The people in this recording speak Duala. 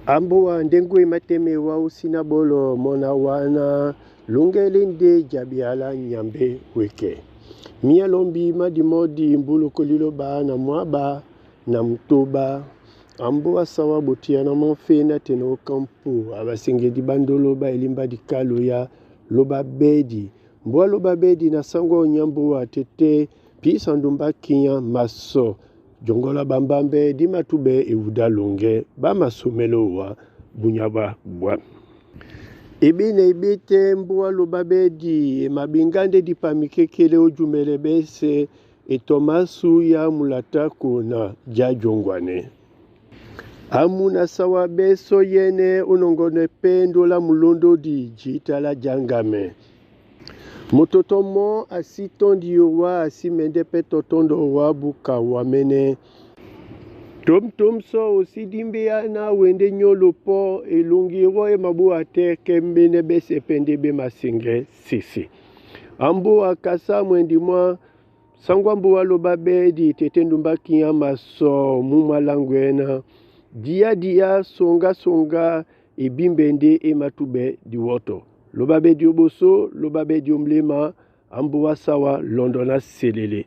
Ambuwa ndengu ematemewa usina bolo mona wana lungele nde jabiala nyambe weke. Mialombi madimodi mbulukulilo na mwaba na mutoba ambuwa sawa botia na monfena teno kampu abasengedi bandolo ba elimba dikalo ya loba bedi mbwa loba bedi na sango nyambuwa tete pisa ndumba kinya maso jongola bambambe dimatube ewuda longe bamasomelo wa bunyaba bwa ebine ebite mbwa loba bedi emabingande dipamikekele ojumele bese etomasu ya mulatako na jajongwane amuna sawa beso yene unongone pendo la mulondodi jitala jangame mototo mo asitondi wa asimende pe totondo wa buka wamene tom so osidimbe na wende nyolo po elongi ro emabu ate kembene bese pende be masinge sisi ambu akasa mwendi mwa sangwa mbu aloba bedi tete ndumba kinya maso mumalangwena dia dia songa songa ebimbende ematube diwoto loba bedi oboso loba bedi omlema ambu wasawa londona selele.